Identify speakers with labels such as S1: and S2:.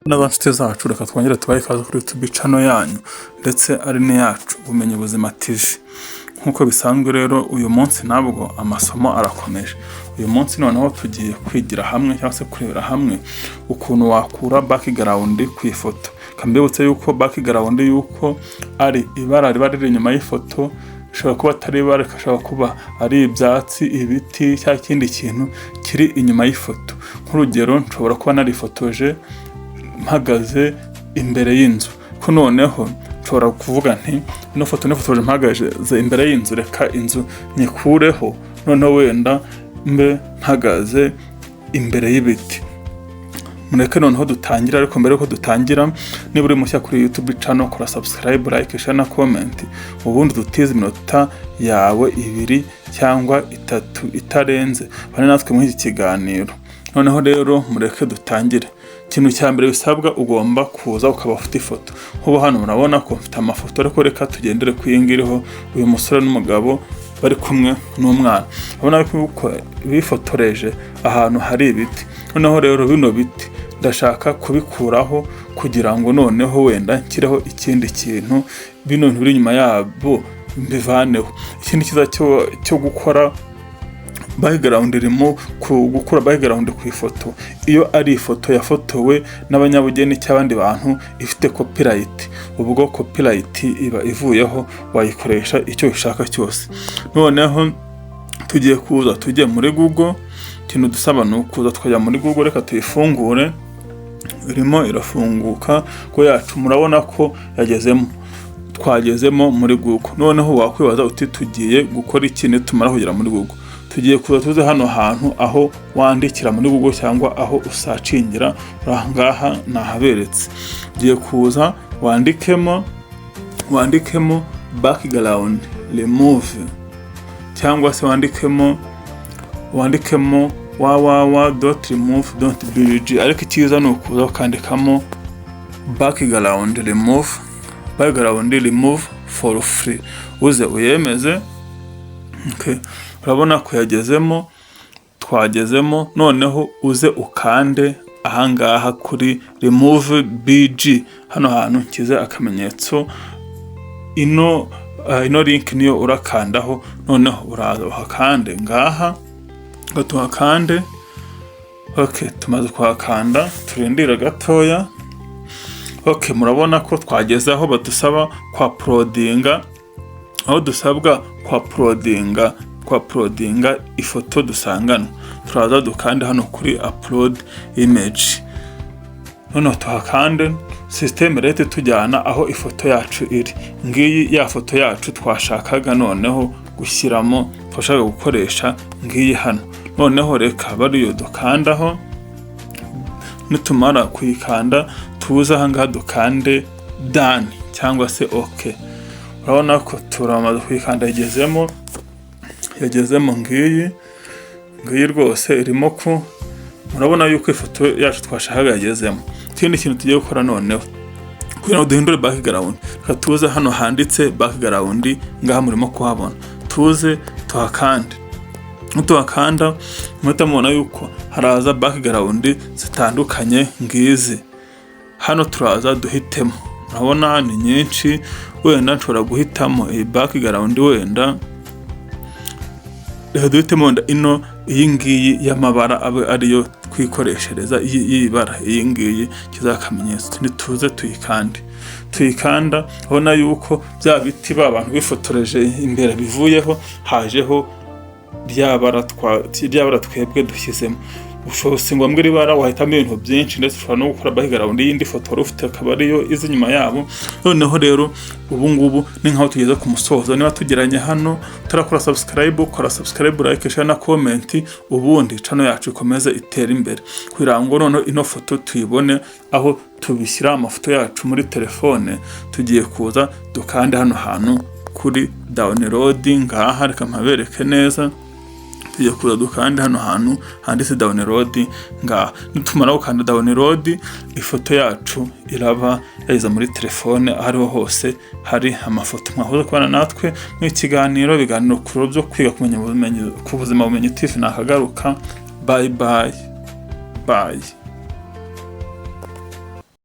S1: N'aba nshuti zacu, reka twongere tubahe ikaze kuri YouTube channel yanyu ndetse ari n'iyacu, Ubumenyi Buzima TV. Nk'uko bisanzwe rero, uyu munsi nabwo amasomo arakomeje. Uyu munsi noneho tugiye kwigira hamwe cyangwa se kurebera hamwe ukuntu wakura background ku ifoto. Kambibutse yuko background yuko ari ibara riba riri inyuma y'ifoto, bishobora kuba atari ibara, bishobora kuba ari ibyatsi, ibiti cyangwa ikindi kintu kiri inyuma y'ifoto. Nk'urugero, nshobora kuba narifotoje mpagaze imbere y'inzu, ko noneho nshobora kuvuga nti: "Ino foto nifotoje mpagaze imbere y'inzu, reka inzu nyikureho, noneho wenda mbe mpagaze imbere y'ibiti." Mureke noneho dutangire. Ariko mbere yuko dutangira, niba uri mushya kuri YouTube channel, kora subscribe, like, share na comment, ubundi dutize iminota yawe 2 cyangwa 3 itarenze, bane natwe muri iki kiganiro. Noneho rero mureke dutangire. Ikintu cya mbere bisabwa, ugomba kuza ukaba ufite ifoto. Nk'ubu hano murabona ko mfite amafoto, ariko reka tugendere ku iyi ngiyi iriho uyu musore n'umugabo bari kumwe n'umwana. Urabona ko bifotoreje ahantu hari ibiti. Noneho rero bino biti ndashaka kubikuraho kugira ngo noneho wenda nshyireho ikindi kintu, bino bintu biri inyuma yabo mbivaneho. Ikindi cyiza cyo gukora background irimo gukura background ku ifoto, iyo ari ifoto yafotowe n'abanyabugeni cyangwa abandi bantu ifite copyright, ubwo copyright iba ivuyeho, wayikoresha icyo ushaka cyose. Noneho tugiye kuza tujye muri Google. Ikintu dusaba ni ukuza tukajya muri Google. Reka tuyifungure, irimo irafunguka ko yacu. Murabona ko yagezemo, twagezemo muri Google. Noneho wakwibaza uti: "Tugiye gukora iki nitumara kugera muri Google?" Tugiye kuza tuze hano hantu aho wandikira muri Google cyangwa aho usearchingira. Ngaha nahaberetse. Ugiye kuza wandikemo background remove, cyangwa se wandikemo www.remove.bg. Ariko icyiza ni ukuza ukandikamo background remove, background remove for free, uze uyemeze. Okay. Urabona ko yagezemo, twagezemo. Noneho uze ukande ahangaha kuri remove bg, hano hantu nshyize akamenyetso. Ino link niyo urakandaho. Noneho uraza uhakande ngaha ngo tuhakande. Okay, tumaze kuhakanda, turindira gatoya. Okay, murabona ko twageze aho badusaba kwa uploadinga, aho dusabwa kwa uploadinga ifoto dusanganwe. Turaza dukande hano kuri upload image. Noneho tuhakande, system rete tujyana aho ifoto yacu iri. Ngiyi ya foto yacu twashakaga noneho gushyiramo, twashakaga gukoresha, ngiyi hano. Noneho reka bariyo dukandaho. Nitumara kuyikanda, tuze ahangaha dukande done cyangwa se ok. Urabona ko turamaze kuyikanda, yagezemo, yagezemo. Ngiyi, ngiyi rwose irimo ku murabona yuko ifoto yacu twashakaga yagezemo. Ikindi kintu tugiye gukora noneho kugira ngo duhindure background, reka tuze hano handitse background, ngaha murimo kuhabona, tuze tuhakande. Nutuhakanda, muhita mubona yuko haraza background zitandukanye, ngizi hano. Turaza duhitemo, urabona ni nyinshi. Wenda nshobora guhitamo iyi background, wenda reka duhitemo wenda ino, iyi ngiyi y'amabara, abe ariyo twikoreshereza, iyi bara, iyi ngiyi kizakamenyetso. Ntituze tuyikande. Tuyikanda, ubona yuko bya biti ba bantu bifotoreje imbere bivuyeho, hajeho rya bara twebwe dushyizemo. Ushobora, si ngombwa iri bara, wahitamo ibintu byinshi, ndetse ushobora no gukora background y'indi foto wari ufite, akaba ariyo iza inyuma yabo. Noneho rero ubu ngubu ni nkaho tugeze ku musozo. Niba tugeranye hano turakora subscribe, kora subscribe, like, share na comment, ubundi channel yacu ikomeze itere imbere, kugira ngo noneho ino foto tuyibone aho tubishyira amafoto yacu muri telefone. Tugiye kuza dukande hano hantu kuri download ngaha. Reka mpabereke neza. Tugiye kuza dukande hano hantu handitse download ngaha. Nitumara gukanda download, ifoto yacu iraba yageze muri telefone, aho ariho hose hari amafoto. Mwakoze kubana natwe mu kiganiro, biganiro kuro byo kwiga kumenya ubumenyi ku buzima, Bumenyi TV. Nakagaruka. Bye bye bye.